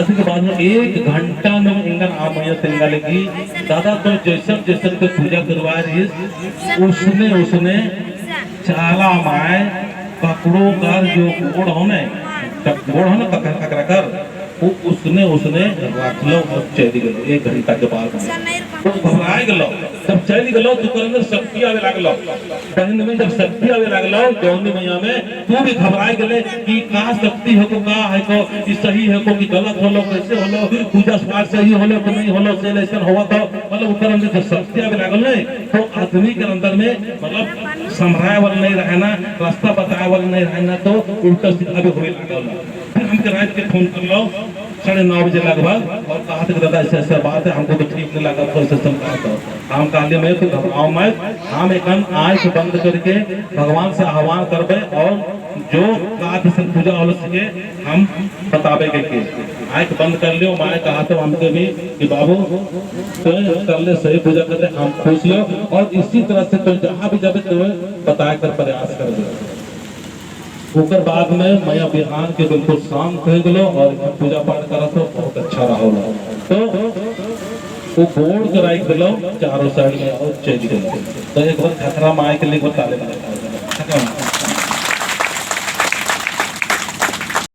आरती के बाद में 1 घंटा में इंगन आ मैया तिंगा लगी, दादा, तो जैसन जैसन के पूजा करवा रही, उसने उसने चाला माए ककड़ो का जो गोड़ हो ने, गोड़ हो ना ककरा ककरा कर, वो उसने उसने रख लो और चली गलो। 1 घंटा के बाद में वो घबराए गलो। जब चली गलो तो ओकर अंदर शक्ति आवे लागलो बहन में। जब शक्ति आवे लागलो जौनी मैया में, तू भी घबराए गले कि का शक्ति है को, का है को, ई सही है को कि गलत होलो, कैसे होलो, पूजा पाठ सही होलो कि नहीं होलो, से ऐसा हुआ। तो मतलब ओकर अंदर जब शक्ति आवे लागल नहीं, तो आदमी के अंदर में मतलब संभराए वाला नहीं रहे ना, रास्ता बताए वाला नहीं रहे ना, तो उल्टा सीधा भी होए लागल। फिर हमके रात के फोन कर लो 9:30 बजे लगभग और कहा था कि दादा, ऐसा ऐसा बात है, हमको तो ठीक नहीं लगा। तो ऐसा ऐसा कहा। तो हम कहले, मैं तो घबराओ मत, हम एक आंख बंद करके भगवान से आह्वान करबे और जो काथ से पूजा हो सके हम बताबे के आंख बंद कर लियो। माए कहा तो हमके भी कि बाबू, तो कर ले, सही पूजा कर ले, हम खुश हो और इसी तरह से तो जहाँ भी जाबे तो बताए कर प्रयास कर दे। ओकर बाद में मैया बिहान के बिल्कुल शांत हो गलो और पूजा पाठ करत हो, बहुत अच्छा रहो। तो वो गोड़ के राख दिलो चारों साइड में और चल गए। तो एक बार खतरा माए के लिए एक बार ताले बजा।